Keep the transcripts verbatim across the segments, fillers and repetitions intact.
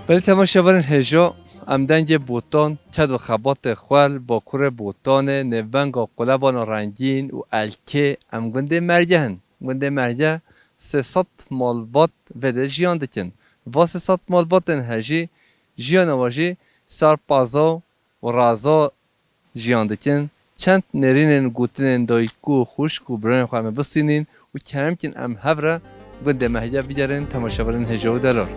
Belê temaşevanên hêja, em dengê Botan, ked û xebatê xwe li Bakurê Botanê, nêvbenga qulebana rengîn û elkê, em gundê Mergeh in. Gundê Mergeh sê sed malbat vê de jiyan dikin. Va sê sed malbatên he jî jiyana we jî ser paza û raza jiyan dikin. Çend nêrînên gotinên dayik û xwişk û birayên xwe em ê bistînin û kerem kin em hev re gundê Mergeh bigerin temaşevanên hêja û delal.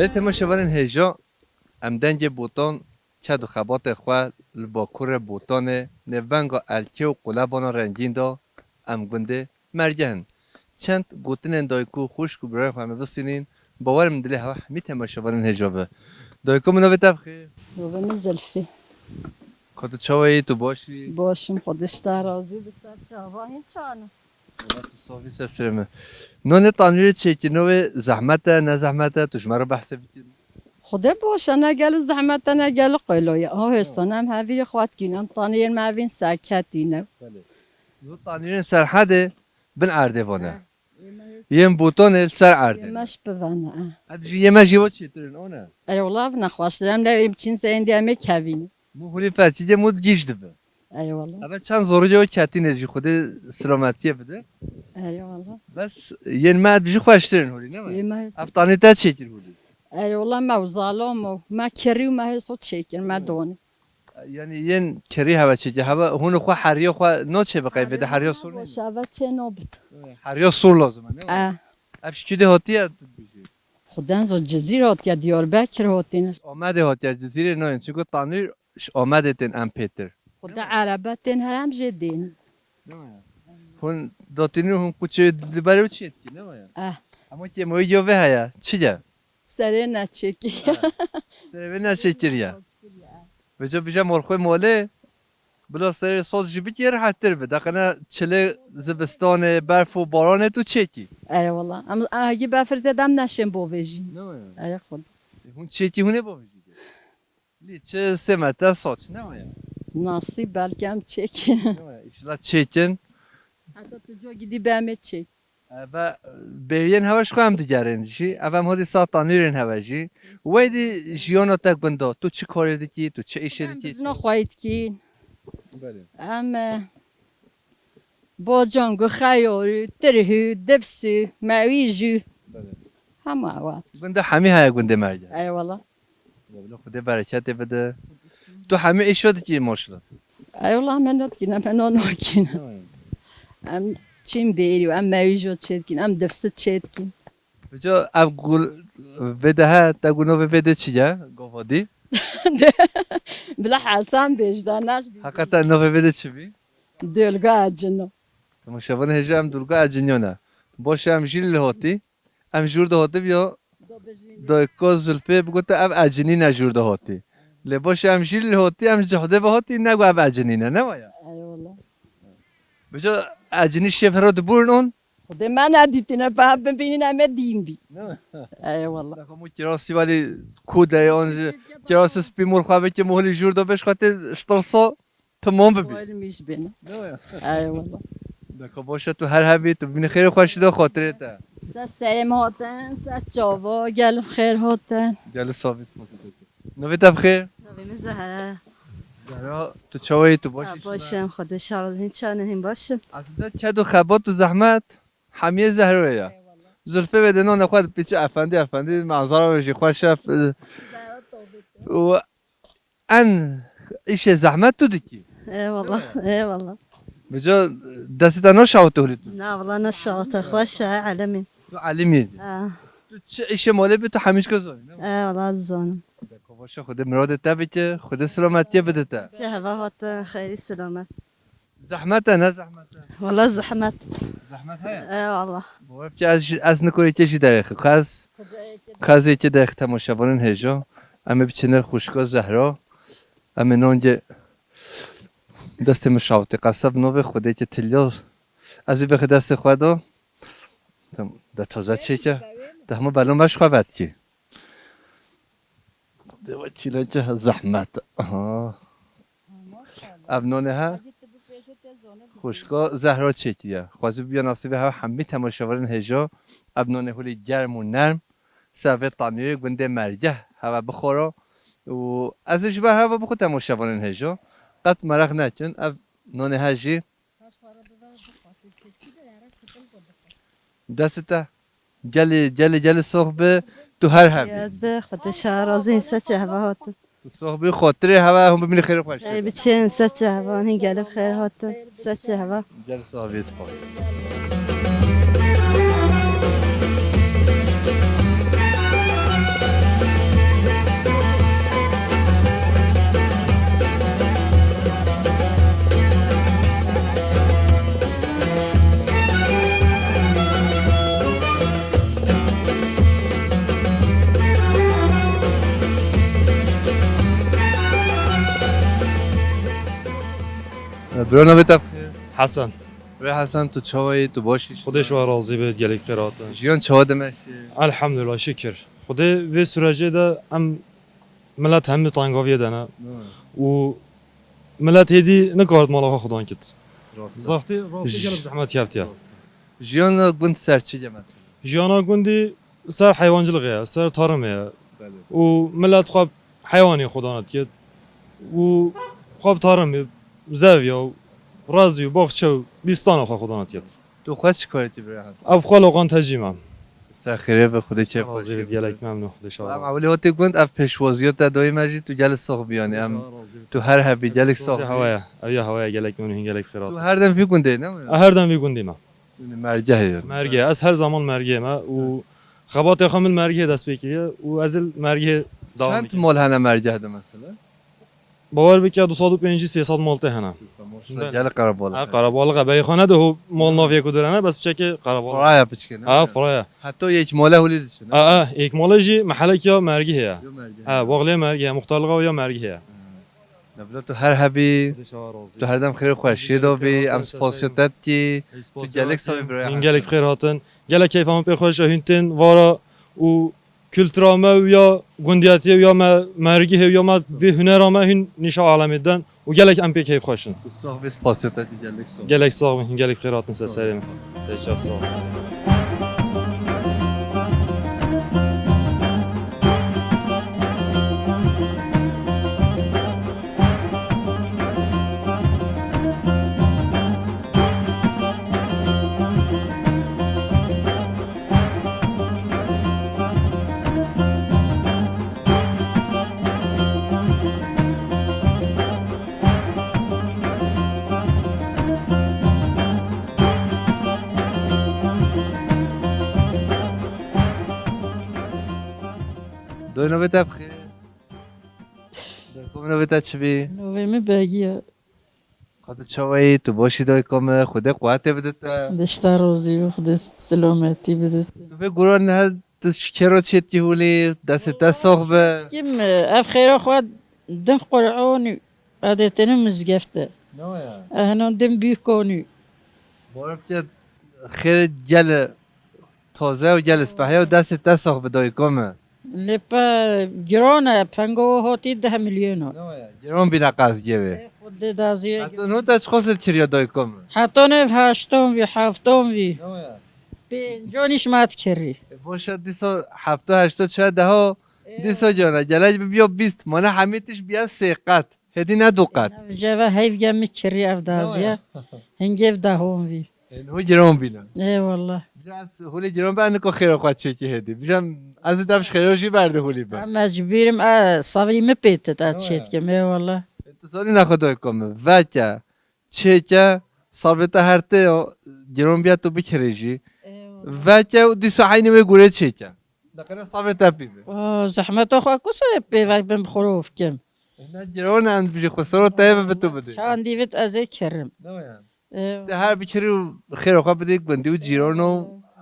Belê temaşevanên hêja, em dengê Botan, ked û xebatê xwe li Bakurê Botanê, nêvbenga elkê û qulebana rengîn de, em gundê Mergeh in. Çend gotinên dayik û xwişk û birayên xwe em ê bistînin, bawer im dilê hewa hemî temaşevanên hêja be. Dayiko min, navê te bi xêr? Navê min Zilfî. Ka tu çawa yî, tu baş î? Baş im, Xwedê ji te razî bi, ser çava hîn çan e. Wela tu safî, ser serê min. Nonê tanûrê çêkirina wê zehmet e, ne zehmet e, tu ji me re behsê bikî. Xwedê baş e, ne gelî zehmet e, ne gelî qelo ye. Ha, hêsan em hevîrê xwe dikîn, em tanîrên me evîn serketî ne. Belê. Yo tanîrên Serhedê bin erdê vane. He. Yên Botanê li ser erdê. Yê me ji bi vane, he. Ev jî yê me jî wa çêtir in, o ne? Erê wela ev nexweştir, em lê em çîn zeyndî em ê kevîn. Mû hûrî ferçî cê mû gîj dibe. Erê wela. Eve çend zorî yo ketîne jî, Xwedê silametiyê bide. Erê wela. Bes yên me jî xweştir in hûrî, ne me? Yê me hêsan. Ev tanî te çêkir hûrî? Erê wela me û zalom û me kirî û me hêso çêkir, me donî. Yanî yên kirî heve çêkir, heve hûn xwe heriya xwe naçê biqey vê de heriya sor nîne? Boş eve çê nobit. Heriya sor lazim e, ne? Eh. Ev ji kî de hatiye tu dibêjî? Xweden zor Cizîr hatiye, Diyarbekir hatîne. Amedê hatiye, Cizîrê nayên. Çunku tanîr ji Amedê tên em pêtir. Xwede erebe tên her em jê dênin. Hûn datînin hûn kuçê diberê û çê dikî, ne waya? Eh. Hema kêmoyê yo vê heye, çi ye? Serê neçêkî. Ha. Serê vê neçêkiriye. Vêca bije morxwê molê, bila serê sot jî bikî rehettir bi. Deqene çilê zivistanê, berf û baranê tu çêkî. Erê wela. Em ahî befir tê dem neşên bovêjî. Ne waya? Erê xwed. E, hûn çêkî hûn ê bovêjî. Lî çi sê metre saç, ne waya? Nasî belkî em çêkin. Ne waya? Îşla çêkin. Heta tu co gidî be em ê çêk. Eve bêriyên hewe ji xwe em digerin jî. Ev em hodî sa tanîrên hewe jî. Wey dî jiyana te gunda, tu çi karê dikî, tu çi îşê dikî? Em bizina xweyî dikîn. Belê. Em, e, bocan, gu xeyarî, tirhî, difsî, mewîjî. Belê. Hema ewa. Gunda hemî heye gundê Mergeh. Eyvallah. Ya bila Xwedê bereketê bide. Tu hemî îşo dikî maşallah. Eyvallah, me nadikîne, me nanakîne. Em çîn bêrî, em mewîjo çêdikîn, em difsit çêdikîn. Bica ev gul vê de he, te gu navê vê de çi ye? Gavadî? Bila Hesen bêj da, naş bî. Heqeten navê vê de çi bî? Dölga Ecino. Temaşevanê hêja em Dölga Ecino ne. Baş em jî li hotî. Em jûr de hatibiya dayika Zilfê bigote ev ecinî ne jûr de hatî. Lê baş em jî li hatî, em ji cihde ve hatî, ne gu ev ecinî ne, ne waya? Eyvallah. Bica ecinî şêv hera diburin on? Xwedê me nedîtîne, pe bibînin em ê dîn bî. Ne mi? Eyvallah. Dexwe mu kirasî welî ku de on ji kirasî spî mor xwe bike mu hilî jûr de beş xwe tê ştirsa. Tamam bibî. Wayl mîş bêne. Ne ya? Ay wala. Deka baş e, tu her hebî, tu bibînî xêr û xweşî de xatirê te. Ser serê me hatin, ser çava, gelin xêr hatin. Gelin sabî spas te. Navê te bi xêr? Navê min Zehra. Zehra, tu çawa yî, tu baş î? Baş im, Xwedê şaradin çane hîn baş im. Aslında ked û xebat û zehmet hemiyê Zehra ye. Eyvallah. Zülfê vê de nane xwe dipîçe efendî efendî, mezara wê jî xweş e. Zehra tobê te. Û En îşê zehmet tu dikî. Eyvallah, eyvallah. Bica destê te naşewite holî tu? Na, wala naşewite, xweş e, elimî. Tu elimî. Ha. Tu çi îşê malê bî, tu hemî ji ke zanî, ne? Eyvallah, zanim. Deko baş e, Xwedê miradê te bike, Xwedê selametiyê bide te. Çi heva hatin, xeyrî selamet. Zehmet e, ne zehmet e? Wala zehmet. Zehmet heye? Eyvallah. Bo wê ez jî, ez niko yekê jî derêxim. Kaz, kaz yekê derêxim temaşevanên hêja. Em ê biçine xwişka Zehra. Em ê nangê destê min şawitî. Qeseb navê Xwedê ke tilya. Ez ê bixi destê xwe de. Tamam. De taze çêke. De hema belon beş xwe vetkî. Deva çîleke zehmet. Aha. Ev nonê he? Xwişka Zehra çêkiye. Xwezî biya nasîbê hev hemî temaşevarên hêja. Ev nonê hulî germ û nerm. Ser vê tanûyê gundê Mergeh heve bixwara. Û ez ê ji ber heve bixwe temaşevanên hêja. Qet meraq nekin. Ev nonê he jî Destê te. Gelê, gelê, gelê sox bi, tu her hebî. Yad bi, Xwedê şarazîn se çehva hatin. Tu sox bi, xotirê heve, hûn bimînî xêr û xweşiyê de. Ey biçin se çehvan, hîn gelê bi xêr hatin, se çehva. Gelê sox bi, sox. Bira, navê te bi xêr? Hesen. Bira Hesen, tu çawa yî? Tu baş î? Xwedê ji we razî bê, gelek xêr hatin. Jiyan çawa dimeşe? Elhamdulillah, şikir. Xwedê vê sürecê de em Milet hemî tengaviyê de ne. Hı. Û milet hêdî nikarit mala xwe xudan kit. Rast e. Zextî, rastî J- gelek zehmet keftiye. Rast e. Jiyana gund ser çi ye mesela? Jiyana gundî ser heywancilixê ye, ser tarimê ye. Belê. Û milet xwe heywanê xudan dikit. Û xwe bi tarimê, zeviya û rezî û baxçe û bîstana xwe xudan dikit. Tu xwe çi karî tî bira Hesen? Ev xwe loqantecî me. Ser xêrê be, Xwedê keyf xweşiyê bide. Razî bid, gelek memnûn, Xwedê şad. Em ewilî hatî gund, ev pêşwaziya te doyî me jî, tu gelek sax bî yanî. Em, tu her hebî, gelek sax bî. Hewa ye, ev ya hewa ye, gelek memnûn, gelek xêr hatin. Tu her dem vî gundê ne mi? E, her dem vî gundê me. Yanî Mergehê ye. Mergehê, ez her zaman Mergehê me û xebatê xwe min Mergehê dest pê kiriye û ez li Mergehê dewam dikim. Çend mal hene Mergeh de mesela? Bawer bike du sed û pêncî sê sed mal tê hene. Maşallah, gelek qerebalix. Ha, qerebalix e. Berê xwe nede ho mal navê ku direne, bes piçekê qerebalix. Firaya piçke, ne? Ha, firaya. Heta yek male holî diçin, ne? Ha, ha, yek male jî mehelek ya Mergihê ye. Yo Mergihê. Ha, baxlê Mergihê, muxtarliğa ya Mergihê ye. Ne bila tu her hebî, tu her dem xêr û xweşiyê de bî, em spasiya te dikî, tu gelek savî biraya. Min gelek xêr hatin. Gelek keyfa min pê xweş e, hûn tên vara û kultura me û ya gundiyatiyê û ya me mergihê û ya me vê hunera me hûn nîşa alemê den û gelek em pê keyfxweş in. Tu sax bî, spasiya te dî, gelek sax. Gelek sax bin, gelek xêr hatin ser serê min. Pek sax. Doyê navê te bixêr. Doyê navê te çi bî? Navê min Begiya. Ka tu çawa yî? Tu baş î dayika me? Xwedê quwetê bide te. Dişta rozî û Xwedê silametî bide te. Tu vê guran he, tu şikero çêtkî hûlî, destê te sax be. Kim, ev xêra xwe din Qur'an û adetini mizgefte. Ne waya? Ehnan din bîkonî. Bawer bike xêr gel taze û gel spehya û destê te sax be dayika me. Lê pe giran e, pengo hatî deh milyon e. Ne waya? Giran bîne qezgê wê. Ê, Xwedê daziyê. Heta no te çiqas kiriya dayika min? Heta nev heşton vî, hefton vî. Ne waya? Pêncan îş me dikirî. E, boşa dîsa hefta heşta çe deha dîsa giyana. Gelek bibiya bîst. Mane hemî tiş biya sê qet. Hêdî ne du qet. Ev ceve heyv ge min kirî ev daziye. Hingê ev dehon vî. Ên ho giran bîne. Ê wallah. Biraz hulî giran be, niko xêra xwe çêkî hêdî. Bijem ez ê dev ji xêra jî berdê hulî be. Em mecbûr im, e, savrî min pêtit, ez çêdikim. Ê wallah. E, tu zanî nexwe doy kom. Veke, çêke, sabrê te her tê ya, giran biya tu bikirê jî. Ê wallah. Veke û dîsa eynî wê gurê çêke. Deqene sabrê te pî be. O, zehmeta xwe ku serê pê vek bin bi xwe ro bikim. Ne giran em bijî xwe sero te ve bi tu bidê. Çandî vit ez ê kirim. Ne ya? Ê, Te her bikirî û xêra xwe bidî gundî û cîran û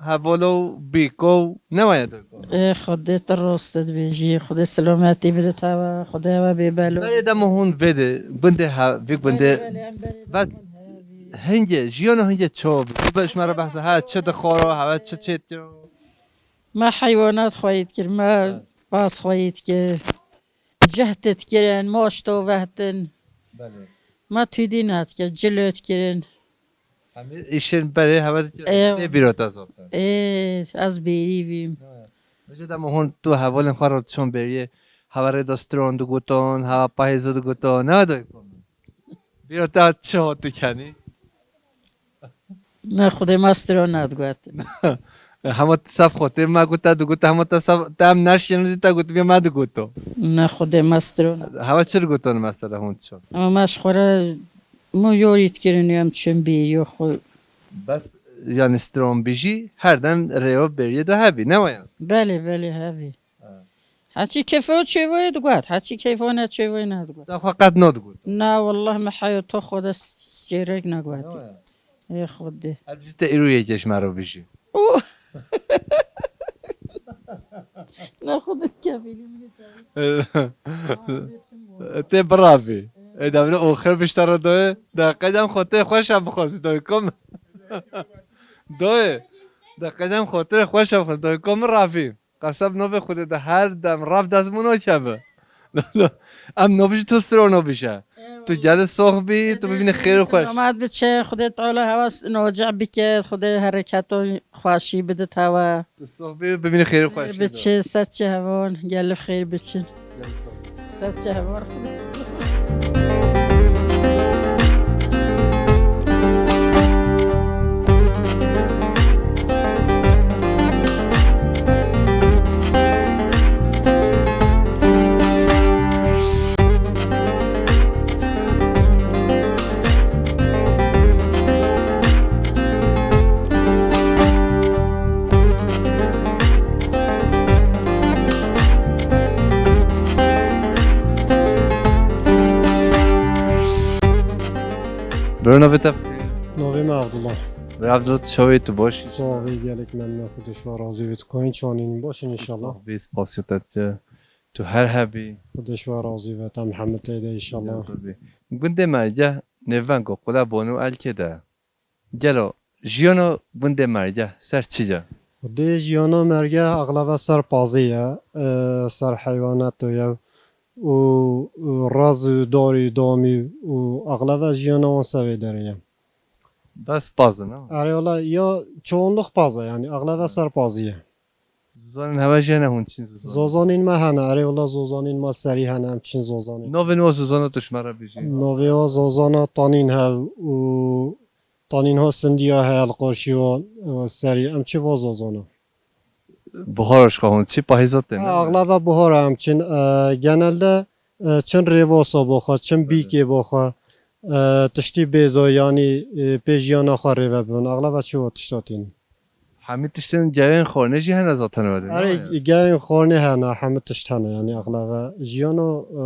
heval û bîko û ne waya doyko. Ê, Xwedê te rost dibêjî, Xwedê selametî bide te we, Xwedê we bê belo. Berê dema hûn vê de, gundê he, vê gundê Belê, belê, em berê ve dema hûn hevî. Hingê, jiyana hingê çawa bû? Tu be ji me re behsa, ha, çi dixwara, hewe çi çêdikira? Me heywanat xweyî dikir, me Ha. paz xweyî dikir. Cih te dikirin, maş to vehtin. Belê. Me tûdî nedikirin, cilo dikirin. Hemî îşên berê hewe dikirin. Ê, Ê bîro te zaten. Ê, ez bêrî bîm. Bêje dema hûn tu hevalên xwe re çon bêriyê, hewe rê de stron diguton, hewe pahêzo diguton. Ne de Bîra te çi hat tu kenî? Ne, Xwedê me stira nedigot. Hema tu sef xwe tê me got te digot, hema te sef te em neşiyên jî te got bî me digoto. Ne, Xwedê me stira ne. Hewa çi digoton mesela hûn çi? Ama me ji xwe re mu yorî dikirin em çin bî yo xwe. Bes yani stron bijî her dem rêyo bêriye de hebî, ne waya? Belê, belê, hebî. Ha. Heçî keyfo çêvoyê digot, heçî keyfo ne çêvoyê ne digot. Da xwe qet nadigot. Na, wallah me heyo to xwe de s-, çêrek negot. Ya, ya. Ê Xwedê. Ev jî te îro yekê ji me re bijî. O. Ne Xwedê kefîlî min. Tê biravî. Ê, devre oxir bişte re doye. De qedem xwe tê xweş em bixwazî doye kom. Doye. De qedem xwe tê xweş em xwe doye kom ravî. Qeseb navê Xwedê de her dem rev dest min nakeve. Em navê jî tu stira navê jî. Eyvallah. Tu gelê sox bî, tu bibîne xêr û xweş. Selamet biçe, Xwedê Teala hewa s-, noceh bike, Xwedê hereketo xweşî bidit hewa. Tu sox bî, bibîne xêr û xweş. Xêr biçe, ser çe hevan, gelê xêr biçin. Gelê sox. Ser çe hevan. Bro, navê te? Navê me Abdullah. Bro Abdullah, tu çawa yî, tu baş î? Sağ ol, gelek memnun, Xwedê ji we razî be. Tu kayîn çanîn, baş in inşallah. Sağ ol, spasiya te dikim. Tu her hebî. Xwedê ji we razî be, te Mihemed tê de inşallah. Ya Rabbi. Gundê Mergeh nêveng û qule Bonu Elkê de. Gelo jiyana gundê Mergeh ser çi ye? Xwedê jiyana Mergeh axleve ser pazî ye, e, ser heywaneto ye û, û raz û darî damî û axleve jiyana wan ser vê derê ye. Bes paz in, ha? Erê wala ya çoğunluk paz e, yani axleve ser pazî ye. Zozanên hewe jî hene hûn çin zozanên? Zozanên me hene, erê wala zozanên me serî hene, em çin zozanên. Navên wa zozana tu ji me re bijî. Navê wa zozana tanîn hev û tanîn ha sindiya heye li qarşî wa, e, serî. Em çi va zozana? Buhar ji xwe hûn çi pahîza tê, ne? Axlava buhar em çin, e, genelde, e, çin rêva soba xwe, çin bîkê bo xwe, e, tiştî bêzo, yanî, e, pê jiyana xwe rêve bibin. Axlava çi wa tişta tînin. Hemî tiştên geyên xornê jî hene zaten were, ne? Erê, geyên xornê hene, hemî tişt hene, yanî axlava jiyana, e,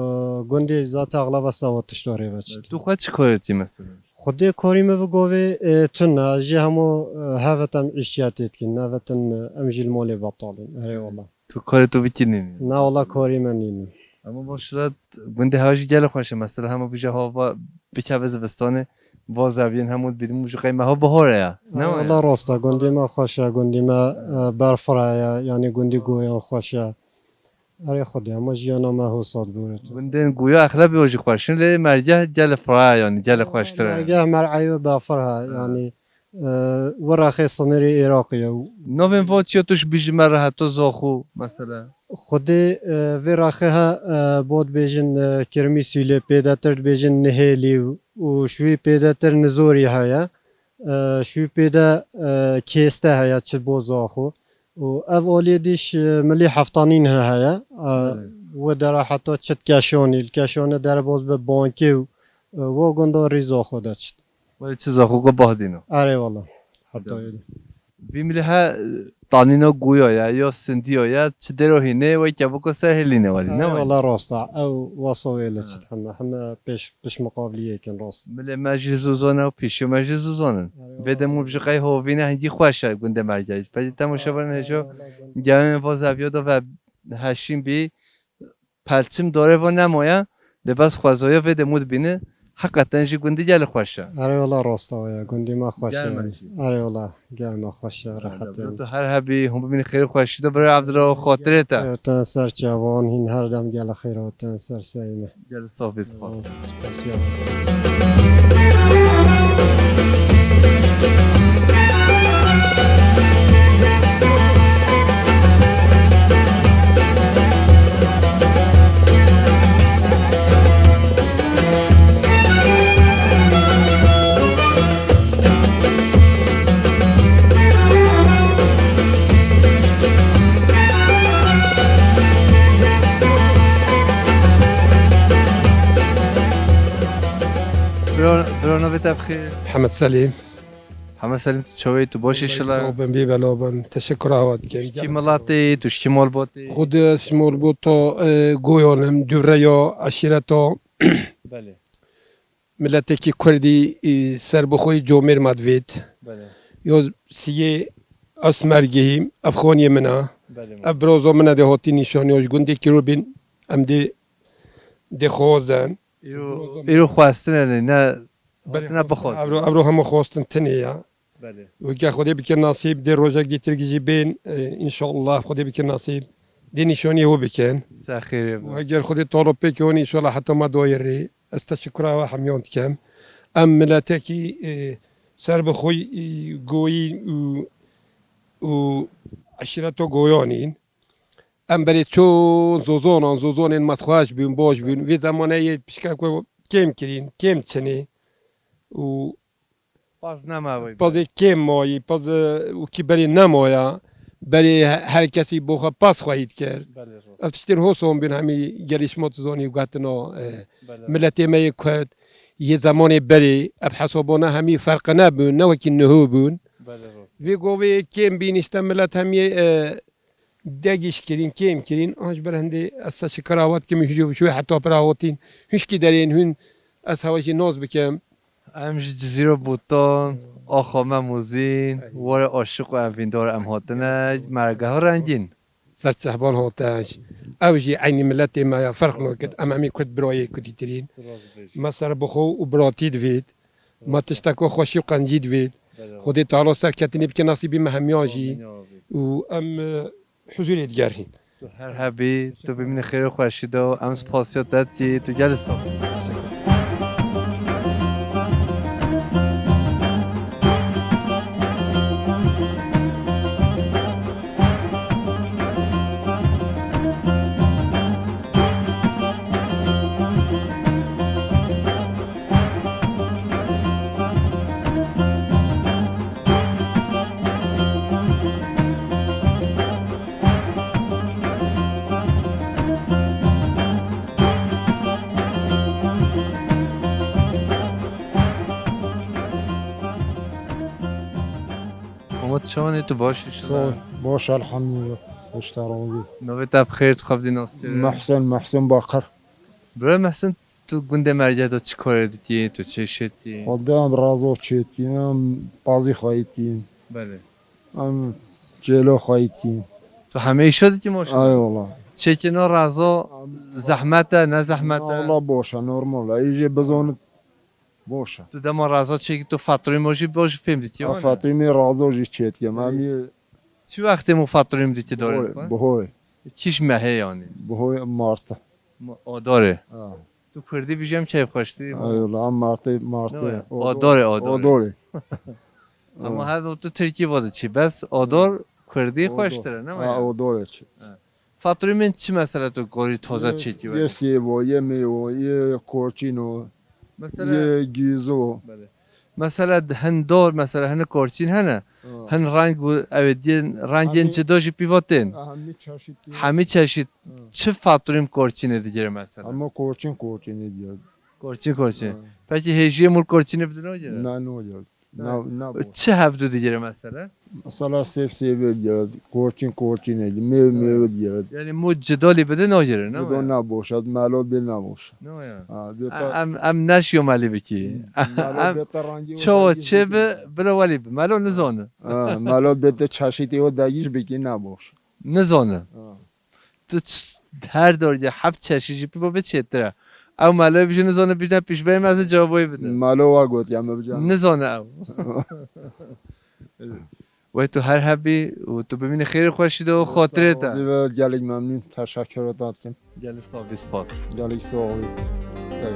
gundê zaten axlava sewa tişta rêve çit. Tu xwe çi korê tî mesela? Xwedê korî min bi govê, e, tune, jî hemû, e, hevetem îşiyatê dikin, nevetin, e, em jî li molê betal in. Erê wala. Tu korê tu bikî nînî? Na wala korî me nînî. Ama maşallah gundê hewa jî gelek xweş e. Mesela hema bije hava bikeve zivistanê, va zeviyên hemû dibînim û ji qey me ha bihar e ya. Ne waya? Wala rast e, gundê me xweş e, gundê me, e, berfireh e, yanî gundê goyan xweş e. Erê Xwedê, hema jiyana me ho sat bûret. Gundên goya exlebê jî xweş in, lê Mergeh gelê fireh e, yanî gelê xweştir e. Mergeh mer'eyê berfireh e, yanî, e, wira xê sinirê Iraqê ye. Navên va çiya tu ji bî ji me re heta zaxo, mesela? Xwedê, e, vê rexê he, e, bo dibêjin, e, kirmî sûlê, pêdetir dibêjin nihêlî û ji wî pêdetir nizorî heye. E, ji wî pêde, e, kêste heye, çi bo zaxo. Û ev aliyê dîş, e, milî heftanîn he heye. E, Belê. Wê dera heta çit keşanî, li keşanê derbaz bi bankê û, e, wo gunda rîza xwe de çit. Wê çi zaxo ku bahdîno. Erê wala. Heta Belê. Yê de. Vî milî he, tanîno guya ye, ya sindiya ye, çi dêro hînê, weke biko ser hêlînê welî, ne Erê welî? Wala rast e. Ew wasa wê li Ha. çi heme, heme pêş, pişmiqabliyê kin rast. Milê me jî zûzon e û pîşiyo me jî zûzon in. Erê Vê wala demû rast. ji qey hovîne hingî xweş e gundê Mergeyî. Peyî temaşevanên Erê hêjo wala gundê. Gemên va zeviyo da ve heşîn bî, pelçim dorê va nemoya, lê bes xwezaya vê demû dibîne, heqeten jî gundî gelê xweş e. Erê wala rast e ya, gundî me xweş e. Gel me jî. Erê wala, gel me xweş e, rehet e. Tu her hebî, hûn bimînin xêr û xweşî de bira Evdira û xatirê te. Te ser çavan, hîn her dem gelê xêr hatin ser serê me. Gelê saf bî, spas. Spas ya. Bro, bro, navê te bi xêr? Mihemed Selîm. Mihemed Selîm, tu çawa yî, tu baş î şila? Sağ bin, bî bela bin. Teşekkür awa dikim. Tu ji kî miletî, tu ji kî malbatî? Xwedî ez ji malbata, e, Goyan im, dûreya eşîreta. Belê. Miletekî Kurdî, e, serbixwe yî comêr me divêt. Belê. Yo siyê Esmergehî, ev xaniyê min e. Belê. Ev biraza min e dê hatî nîşaniya ji gundê Kîrobîn, em dê dixwazin. Îro, îro xwestin e, ne Belê, hatine bixwazin. Evro, evro hema xwestin tinê ya. Belê. Weke Xwedê bike nasîb, dê rojek dîtir jî bên, e, înşallah Xwedê bike nasîb, dê nîşanî hû bikin. Ser xêrê be. Û eger Xwedê talo pêk hûn, înşallah heta me dayê rê. Ez teşekkura we hemiyan dikim. Em miletekî, e, serbixwe, e, goyî û, û eşîreta goyanîn. Em berê çûn zozonan, zozonên me xweş bûn, baş bûn. Vê zemanê yê pişka ku kêm kirîn, kêm çinê. Û Paz nema wê. Pazê kêm mayî, paz, e, û kî berê nemaya. Berê he-, her kesî bo xwe paz xweyî dikir. Belê, rast. Ev tiştên hoson bûn hemî gelî şima dizanî û guhetina, e, Belê. miletê me yê Kurd. Yê zemanê berê, ev hesabana hemî ferqine bûn, ne wekî niho bûn. Belê, rast. Vê govê kêm bîn, işte milet hemî, e, degîş kirîn, kêm kirîn, an ji ber hindê ez se şikir awet kim, hûn jî heta pira hotîn, hûn şkî derên hûn, ez hewe jî nas bikim. Em ji Cizîro Botan, axa me Mozîn, Ey. warê aşiq û evîndar em hatine, mergeha rengîn. Ser çehban hatin. Ew jî eynî miletê me ya, ferq nakit, em hemî Kurd birayê Kurdî tirîn. Me ser bi xwe û biratî divêt. Ma tişteko xweşî û qencî divê. Belê. Xwedê Teala serketinê bike nasîbî me hemiyan jî. Amîn ya Rabî. Û em, e, huzurê digerîn. Tu her hebî, tu bimînî xêr û xweşî de û em spasiya te dikî, tu gelî sağ ol. Teşekkür. Homa tu çawanî, tu baş î? Sağ ol. Baş, elhamdülillah. Hoş te rewandî. Navê te bi xêr, tu xwe bidî nas kirin. Muhsin, Muhsin Bakir. Bira Muhsin, tu gundê Mergê de çi karê dikî, tu çi şêt kî? Xwedê em razo çêt kîn, em pazî xweyît kîn. Belê. Em çêlo xweyît kîn. Tu hemê îşo dikî maşallah? Ay wala. Çêkî no razo zehmet e, ne zehmet e? Na wala boş e, normal e. Îjê bizonit Boş e. Tu dema raza çêkî tu faturî mo jî bo jî fêm dikî, Ha, wane? Faturî me razo jî çêt kim. Em yê Çi wextê mo faturî dikî dorê Boy, xwe? Boy. Kîş mehê yanî? Boy Mart'ı. Ma-, Adorê. Ha. Tu Kurdî bijî em keyfxweştirî. Ay Allah, em Mart'ı, Mart'ı. Ne waya? O do-, Adorê, Adorê. Adorê. Ama Ha. her tu Tirkî vadi çi. Bes Ador Kurdî Ador. xweştir e, ne Ha, waya? Adorê çi. Ha. Faturî min çi mesela tu gorî toze Ye, çêkî ye were? Sêvo, ye mêvo, ye korçîno, Mesela ye gîzo. Belê. Mesela di hin dor, mesela hin korçîn hene. Ha. Hin reng û ew ê diyên rengên Hemî cida jî pîva tên. Ha, hemî çeşît. Hemî çeşît. Ha. Çi faturîm korçînê digire mesela? Hema korçîn korçînê diye. Korçîn korçîn. Ha. Peki hêjiyê mûl korçînê bidin o gire? Na, no gire. Na, na, na bu. Çi hevdu digire mesela? Mesela sêv sêvê digere, korçîn korçînê, mêv mêvê digere. Yani mû cidalî bide nagire, ne? Dido ya? Naboşa, melo bê naboşa. Ne ya? Ha, bê ta- Em, em neşiyo melî bikî. Melo Em bê ta rengî çawa çê bi, bila welî bi. Melo nizane. Ha, melo bê te çeşitê o degîş bikî naboş. Nizane. Ha. Tu ç-, her dorê heft çeşî jî pî bo bê çêtir e. Ew melo bijî nizane, bijîne pîşbeyê me, ez ê cewabê bide. Melo wa got ya me bijîne. Nizane ew. Wey tu her hebî û tu bimînî xêrê xweşî de û xatirê te. Sağ ol, gelek memnun, teşekkür ederim. Gelek sağ bî, spas. Gelek sağ ol. Sağ ol.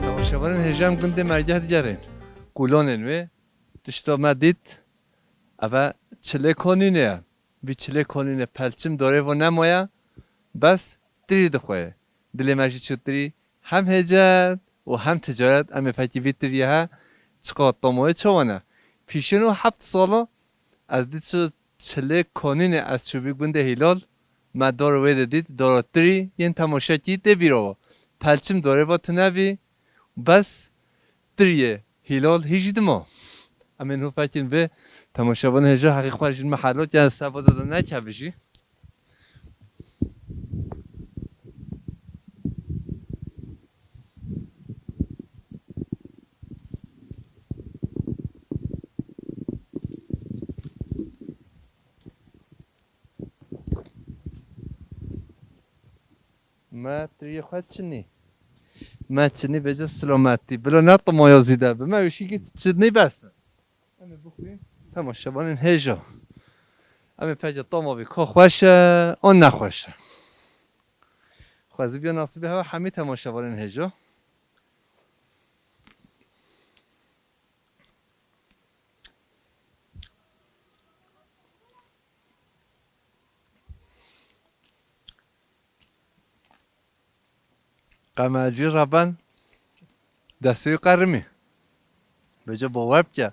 Temaşevanên hêja em gundê Mergeh digerên. Kulonên wê, tişta me dît, eve çilê konînê ye. Vî çilê konînê pelçim dorê vo nemaye, bes tirî dixwe. Dilê me jî çû tirî, hem hêcet û hem ticaret, em ê fekî vî tiriyê he, çiqa tomoyê çawa ne. Pîşên û heft sala ez dî çi çilê konînê ez çû vî gundê Hîlal, me dor wê de dît, dora tirî yên temaşekî tê bîra wa. Pelçim dorê va tune bî, bes tiriyê Hîlal hî jî dima. Em ê niho fekên vê temaşevanê hêja heqî xwe jî me helot, yani seba de nekeve jî. Me tiriyê xwe çinî. Me çinî bêje silametî. Bila ne timoya zîde bi. Me wişî ki çinî bes. Em ê bixwîn. Temaşevanên hêja. Em ê peyce toma vî ko xweş e, an nexweş e. Xwezî biya nasîbê hewa hemî temaşevanên hêja. Qemelcî reben destê wî qerimî. Bêje bawer bike.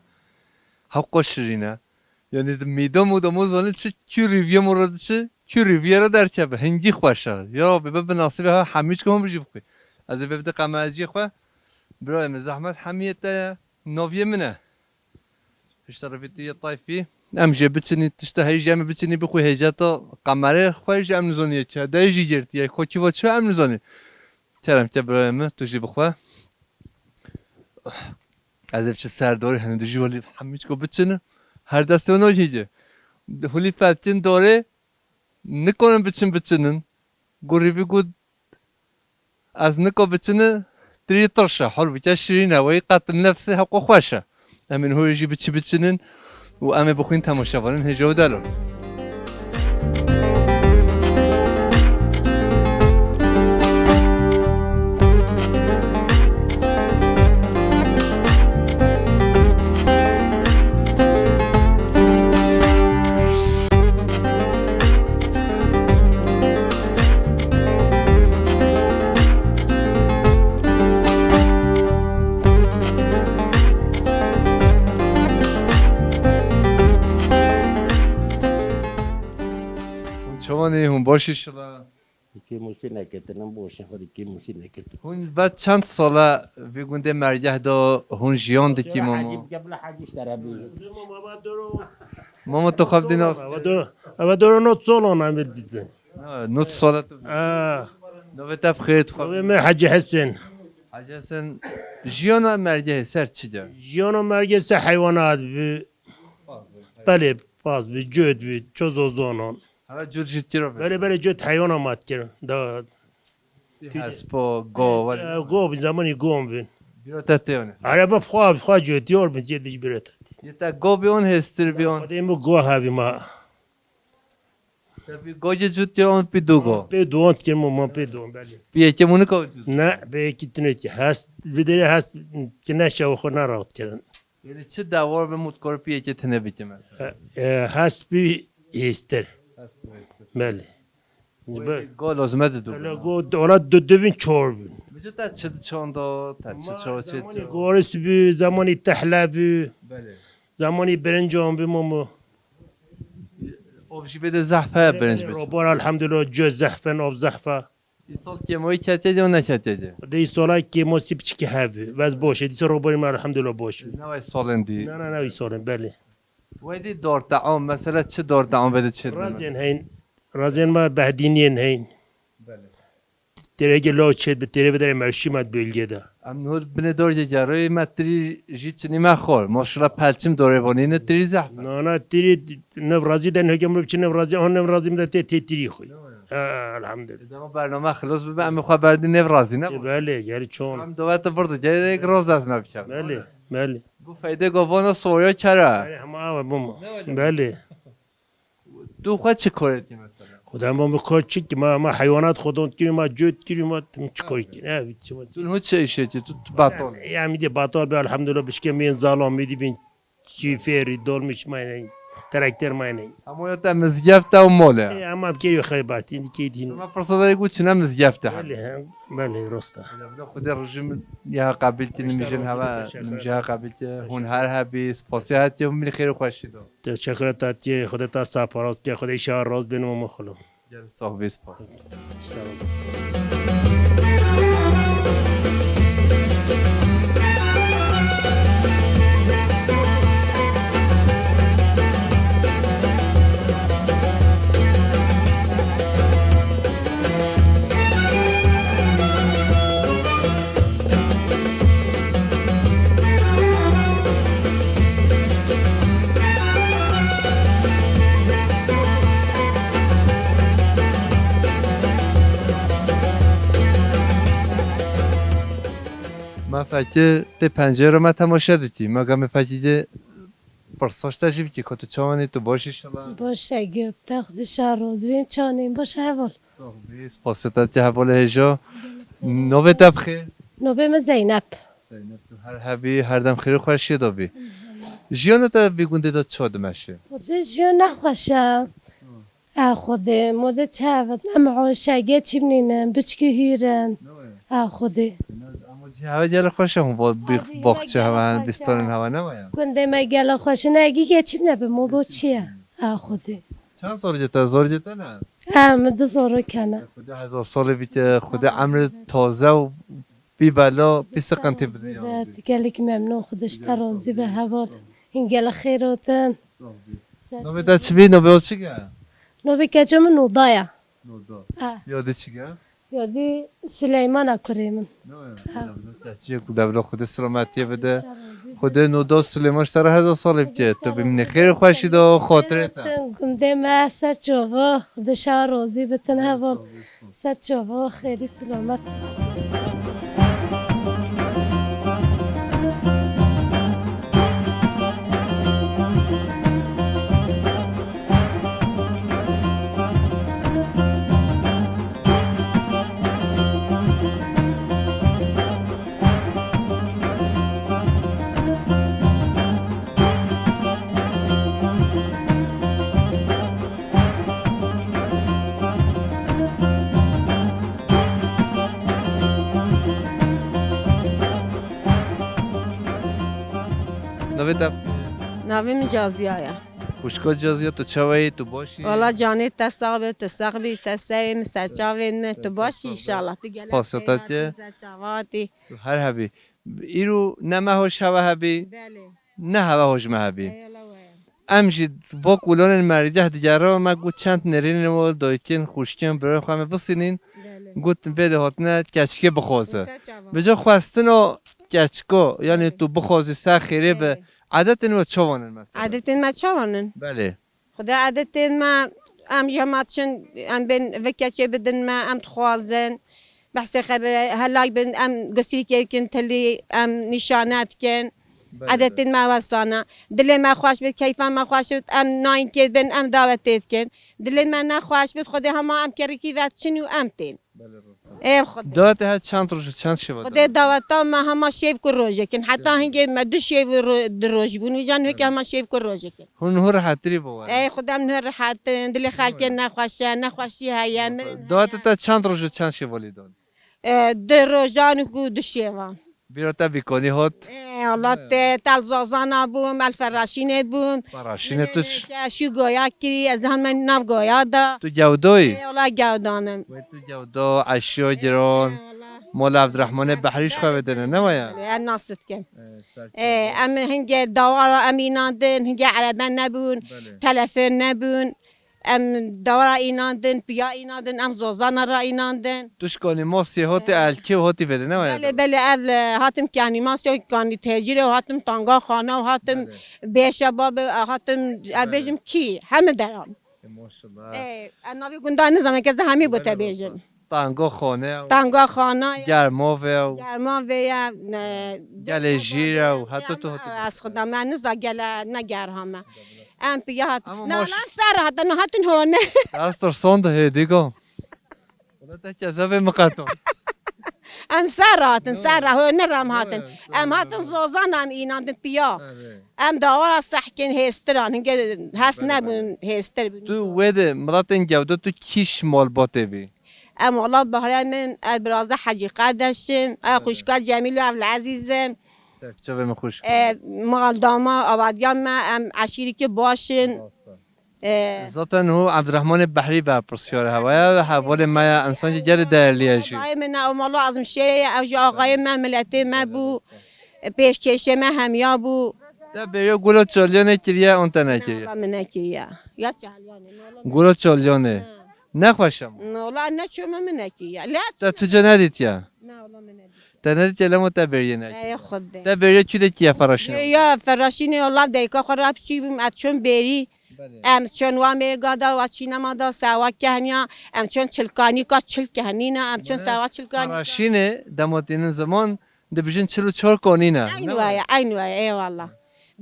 Hewqa şirîn e. Yanî di mîda mûda mû zanî çi kû rîviyê mû re diçi, kû rîviyê re derkeve. Hingî xweş e. Ya Rabbi, be bi nasîbê ha hemî çi hûn bijî bixwî. Ez ê bê bide qemelciyê xwe. Birayê min zehmet hemiyê te ye. Naviyê min e. Hişta revî tu yê tayfî. Em jê biçinî, tişta heyî jî em ê biçinî bixwî hêceta qemerê xwe jî em nizanî yê çi. Hede jî girtiye. Xwe kî va çi em nizanî. Kerem ke birayê min, tu jî bixwe. Ez ê biçim ser dorê, hene dijî welî hemî çiko biçin. Her destê wan hîgê. Hulî felkên dorê nikonin biçin biçinin. Gurî bî got, ez nika biçini, tirî tirş e, hol bike şirîn e, weyî qetil nefsê hewqa xweş e. Em ê niho jî biçî biçinin û em ê bixwîn temaşevanên hêja û delal. Hûn çawan ê? Hûn baş inşallah? Dikî mûşî neketin, em boşên xwe dikî mûşî neketin. Hûn ve çend sala vî gundê Mergeh de hûn jiyan dikî, Mamo? Hecî bike bila hecî ji te re bêje. Mamo, tu xwe bi dî nas? Eve dor, eve dor not solan em ê dîtin. Ha, not sala tu. Ha. Navê te bi xêr, tu xwe. Navê me Hecî Hesen. Hecî Hesen, jiyana Mergehê ser çi de? Jiyana Mergehê ser heywanat bi. Belê, paz bi, cot bi, çozo zonon. Heve cot jî kiro bi. Belê, belê, cot heywana mat kir. Da. Hespo, go, wele. E, go bi, zamanî gon bin. Biro te tê one. Araba xwa, xwa cot yor bin, cê bi biro te. Yê te go bi on hêstir bi on. Xwedê min go hebî ma. Te bi go cê cot kir on bi du go. Pê du on kir ma, ma pê du on, belê. Bi yekê mû nika cot. Ne, bi yekî tune ki. Hest, bi derê hest, ki ne şev xwe ne rahat kirin. Yani çi dawar bi mutkorpiyê ki tine bike mesela? E, e, hespî hêstir. Hespî hêstir. Belê. Be- Go lazim e didu. Hele go, ola du, du bin çor bin. Bicu te çi çanda, te çi Ma çawa çê zemanî tu? Goris bû, zemanî tehle bû, Belê. Zemanî birincan bû, momo. Ov jî bê de zehf e, birinc bê. Robar elhamdülillah, cö zehf e, nov zehf e. Îsal kêmoyî ketiye de û neketiye de. De îsala kêmo sî piçikî hev. Vez boş e. Dîsa robarî me elhamdülillah boş. Ne vay salên dî. Ne, ne, ne, îsalên, belê. Wey dî dor team, mesela çi dor team bê de çê dime? Razên heyn. Razên me behdîniyên heyn. Belê. Têrege law çêt bi têrê vedere merşî me bölgede. Em nur binê dor ye geroyê me tirî jî çinî me xor. Maşallah pelçim dorê vanîne tirî zehf. Nana tirî nev razî de heke mirov çi nev razî, an nev razî min de tê tê tirî xwe. Ha, elhamdülillah. Dema bername xilos bibe, em xwe berdî nev razî ne? E, belê, geri çon. Em dowete birdi, gerek roz ez me bikem. Belê, belê. Gu feyde go vana soya kera. Belê, hema ava bûma. Ne öyle? Belê. Tu xwe çi kar etî mesela? Xudan bom bi kar çi ki, ma, ma heywanat xwe don kiri, ma cöt kiri, ma tim çi kar ki? Ne, çi ma. Tu niha çi iş etî? Tu, tu batal. Ya, mi de batal be, elhamdülillah, bişke min zalam, mi de bin çiferi, dolmuş mayne, trakter mayne. Ama ya te mizgefte û mole. E, ama kiri xeybartin, ki din. Ma fırsat ayı gu çine mizgefte. Belê, he, belê, rosta. Bila Xwedê rejim ya qabil ki, nimijin hava, nimijin hava qabil ki, hûn her hebî, spasiya hatiye, hûn min xêr û xweşî do. Teşekkür et, Hatice. Xwedê te saparos ke. Xwedê şa roz bin û muxulum. Gel sağ ol, spas. Sağ ol. Me fekî tê pencere me temaşe dikî. Me gamê fekî de pirsaş te jî bikî, ku tu çawanî, tu baş inşallah. Baş e, gök te xwedî şa roz bin, çawanî baş e, heval. Sax bî, spasê te, te hevalê hêja. Navê te bixê? Navê min Zeynep. Zeynep, tu her hebî, her dem xêr û xweşiyê de bî. Jiyana te vî gundê de çawa dimeşe? Xwedê jiyan nexweş e. A Xwedê, modê çavet, em hoşe, geçimnînin, biçkî hîrin. A Xwedê. Ama cî heve gele xweş e, hûn bo-, bî-, Hacî, baxçe heve hene, gelek xweş e. Bîstanên heve ne waya? Gundê me gelek xweş e, ne egî geçim nebe, mo bo çi ye? A Xwedê. Çend zor gete, zor gete ne? Em du zor kene. Xwedê hezar salê bike, Xwedê emri taze û bî bela, bî siqintî bidin ya Rabbi. Evet, gelek memnun, Xwedê ji te razî be heval. Hîn gelek xêr otin. Navê te çi bî? Navê o çi ge? Navê keça min Noda ye. Noda. Ha. Yadî çi ge? Yadî Sileymana kurê min. Navê? Ha. Çiye ku devla Xwedê selametiyê bide. Xwedê Noda Silêman ji te re hezar salê bike. Tu bimînî xêr û xweşî de û xatirê te. Gundê me ser çava, Xwedê şa rozî bitin heval. Ser çava, xêrî, silamet. Navê te? Navê min Caziya ye. Xwişka Caziya, tu çawa yî, tu baş î? Wala canê te sax be, tu sax bî, ser serê min, ser çavên min, tu baş î inşallah. Tu gelek Spasiya te xêr hatî, tê. Ser çava hatî. Tu her hebî. Îro ne me hoş heve hebî. Belê. Ne heve hoş me hebî. Eyvallah we. Em jî va kulanên mergeh digere, me got çend nêrînên wa dayikên, xwişkên, birayên xwe me bisînîn. Belê. Got vê de hatine keçikê bixwaze. Ser çava. Bi ca xwestina keçika, yanî tu bixwazî ser xêrê be, Eyvallah. Edetên we çawan in mesela? Edetên me çawan in? Belê. Xwedê edetên me, em jî hema diçin, em bên vi keçê bidin me, em dixwazin. Behsê xebere, helak bin, em gusîkê dikin tilî, em nîşane dikin. Belê, Edetên belê. Me wesana. Dilê me xweş bit, keyfa me xweş bit, em nayînkê bin, em dawetê dikin. Dilê me nexweş bit, Xwedê hema em kerikî ve diçin û em tên. Ê Xwedê. Dawetê her çend roj û çend şeva? Xwedê daweta me hema şev ku rojek in. Heta hingê me du şev û ro-, du roj bûn. Wîcan heke hema şev ku rojek in. Hûn niho rehetirî bo were? Ê Xwedê em niho rehet in. Dilê xelkê nexweş e, nexweşî heye. Dawetê te çend roj û çend şeva lê dan? E, du rojan ku du şevan. Bîra te bîkonî hot? E, Allah te, tel Zazana bûm, el Feraşînê bûm. Feraşînê tu ş- Te şû goya kirî, ez heme nav goya da. Tu gewdoyî? E, Allah gewdanim. Wê tu gewdo, eşyo giron. E, Allah. Mola Evdirehmanê Behrî ji xwe vedene, ne waya? E, ez nas dikim. E, ser E, çavan. Em hingê dawara em înandin, hingê erebe nebûn, Belê. Telefon nebûn. Em dawara înandin, piya înandin, em zozana ra înandin. Tu ji kanîmasiyê hotî Ee. Elkê û hotî vêde, ne waya? Belê, belê, ev, e, hatim kanîmasya û kanî tecîrê û hatim tanga xana û hatim Belê. Bêşe babe, e, hatim, e, Belê. Bêjim kî, hemi deran. E, maşallah. E, e, navê gunda nizam, kes de hemî bo te Belê, bêjin. Tanga xane û Tanga xana ye. Germa ve û Germa ve ye, e, Gelê Bêşe jîre babe, û heta tu hotî. Ez xweda me niza gele ne gerha me. Em piya hat. Ama Na, maş- lan ser hat, na hatin hone. Ez tirsan de hêdî go. Wala te kezebê miqeto. Em ser hatin, ser ra hone ram hatin. Em hatin zozan em înandin piya. Em dawara sehkin hêstiran, hinge hes nebûn hêstir bûn. Tu wê de milatên gewde tu kîş malbatê bî? Em wala bahrê min, ez biraza Hecî Kardeşim, ez xuşka Cemîl û Evlezîzim. Serçavê min xuşk. E, mal dama avadiyan me, em eşîrikê baş in. Rast e. E, Zaten hu Evdirehmanê Behrî be pirsyarê hewa ye, hevalê me ye, insankî gelê değerli ye jî. Axayê min e, o mala Azimşehirê ye, ew jî axayê me, miletê me bû. E, pêşkêşê me hemiya bû. Te bêriya Gula Çalyanê kiriye, an te nekiriye? Wala min nekiriye. Ya Çalyanê, wala min Gula Çalyanê. Ha. Nexweş e ma? Wala ne çome min nekiriye. Le Te tu ca nedîtiye? Na, wala min nedîtiye. Te nedîtiye lemo te bêriyê nekiriye. Ey Xwedê. Te bêriya kî de kiriye Feraşînê? Ya Feraşînê wala dayika xwe re piçî bûm, ez çûm bêrî. Belê. Em çûn wa mêrga da, wa çînema da, sewa kehniya, em çûn çilkanîka çil kehnîna, em çûn Belê. Sewa çilkanîka. Feraşînê dema tînin ziman dibijin çil û çar kanîne. Eyn Ne waye, waye? Eyn waye, eyvallah.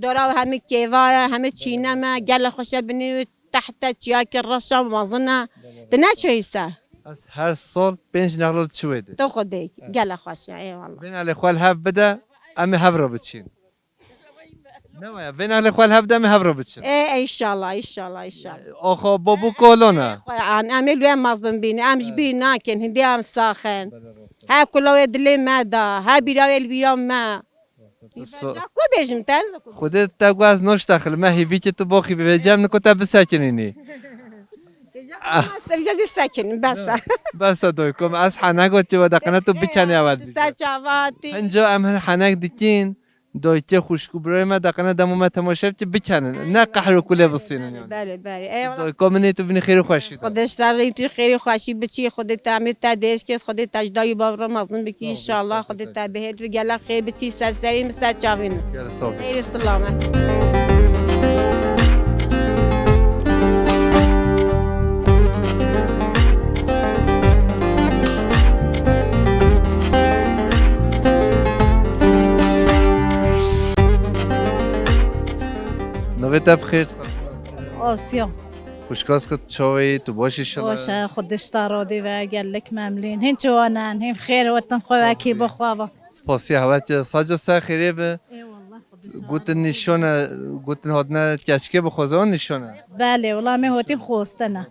Dora hemî kêva ye, hemî çîneme, Belê. Gele xweşe binî, tehte çiyakê reşa mezin e. Belê. Di ne çûyî ser? Ez her sal pênc nexla li çiwê de. Tu Xwedê, Evet. Gele xweş e, eyvallah. Vê nexlê xwe li hev bide, em ê hev re biçîn. Ne waya, vê nexlê xwe li hev de em ê hev re biçin. E, inşallah, inşallah, inşallah. Oxo, bo bu kolona. Xwe an, em ê lû em mezin bîn, em ji Evet. bîr nakin, hindê em saxin. Belê rast e. He kula wê dilê me da, he bîra wê li bîra me. So- Ku bêjim te, ne ku. Xwedê te ku ez noş te xilme hîvî ki tu boxî bivêcem niko te bisekinînî. Sevca zî sekin, bes e. Bes e doykom, ez henek gotiye we deqene tu bikenî ewe dibî. Ser çavatî. Hinca em hin henek dikin, doyke xuşk û birayê me deqene demo me temaşe bike bikenin. Ne qehr û kulê bisînin yani. Belê, belê. Eyvallah. Doyko min ê tu binî xêr û xweşî de. Xwedê ji te re yî tu xêr û xweşî biçî, Xwedê te emî te dêş kêt, Xwedê te ji dayî bav re mezin bikî Sağ ol, inşallah, teşekkür Xwedê te ederim. Bihêt li gelek xêr biçî, ser serî min, ser çavê min. Gel sağ ol. Xêr û silamet. Navê te bi xêr? Asya. Xwişka, tu çawa yî, tu baş î inşallah? Baş e, Xwedê ji te razî be, gelek memnûn. Hîn çawa ne, hîn bi xêr hatin, xwe wekî bixwe be. Spasiya hewe tê, saca ser xêrê be. Eyvallah, Xwedê ji te razî be. Gotin nîşan e, gotin hatine keçikê bixwaze, wan nîşan e? Belê, wela me hatî xwestine.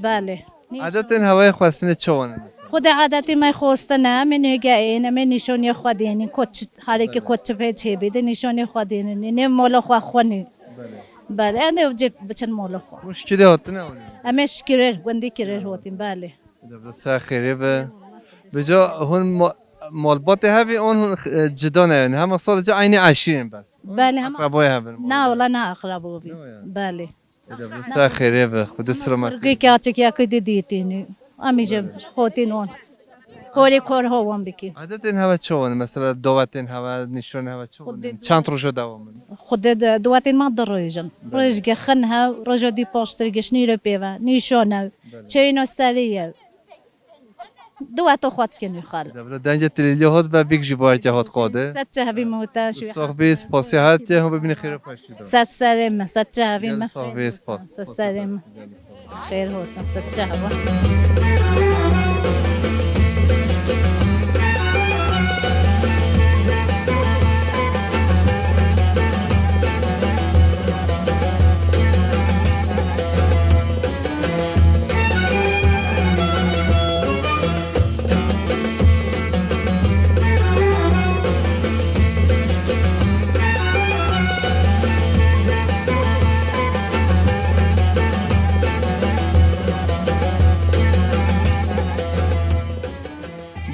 Belê. Adetên hewayê xwestinê çawa ne? Xwedê adetê me xwestine, em ê nêge ên, em ê nîşanê xwe dênî, koç, herê ki Belê. Koç pê çêbî de nîşanê xwe dênî, nê mola xwe xwenî. Belê. Belê, em ê cê biçin mola xwe. Hûn şikirê hatine hûn? Em ê şikirê, gundî kirê hatîn, belê. Debra ser xêrê be. Vêca hûn ma-, malbatê hevî an hûn, e, cida ne yani. Hema sadece aynı eşîrin bes. Belê, hema. Akrabayê hevin. Na, wala ne akrabo bî. Ne o yani? Belê. Debra ser xêrê be. Xwedê selamet. Rgê kaçik ya ki didîtînî. Em î jî hotîn wan. Korê kor ho wan bikî. Adetên heve çi wan? Mesela dawetên heve, nîşanên heve çi wan? Xwedê Çend roja dewam in? Xwedê de, dawetên me du roj in. Belê. Rojge xin he, roja dî paştir gişt nîro pê ve. Nîşan e. Belê. Çeyno serî ye. Daweta xwe dikin û xal. Debra dengê tilîlî hot ve bik jî barke hot qade. Ser çavî me hota şu. Sohbê spasiya hatiye, hûn bibîne xêr û xweşî de. Ser serê me, ser çavî me. Gel sohbê spas. Ser serê me. Xêr hot, ser çava.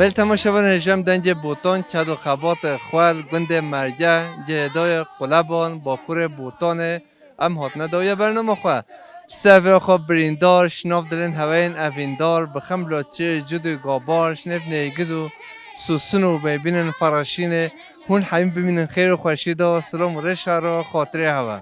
Belê temaşevanên hêja, em dengê Botan, ked û xebatê xwel, gundê Merge, girêdayê Quleban, bakurê Botanê, em hatine dawiya bernama xwe. Ser vê xwe birîndar, şinav dilên heweyên evîndar, bi xem laçê, cud û gabar, şinêv nêgiz û sûsin û bêbînin fereşînê, hûn hemî bimînin xêr û xweşî de, silam û rêş hera xatirê hewe.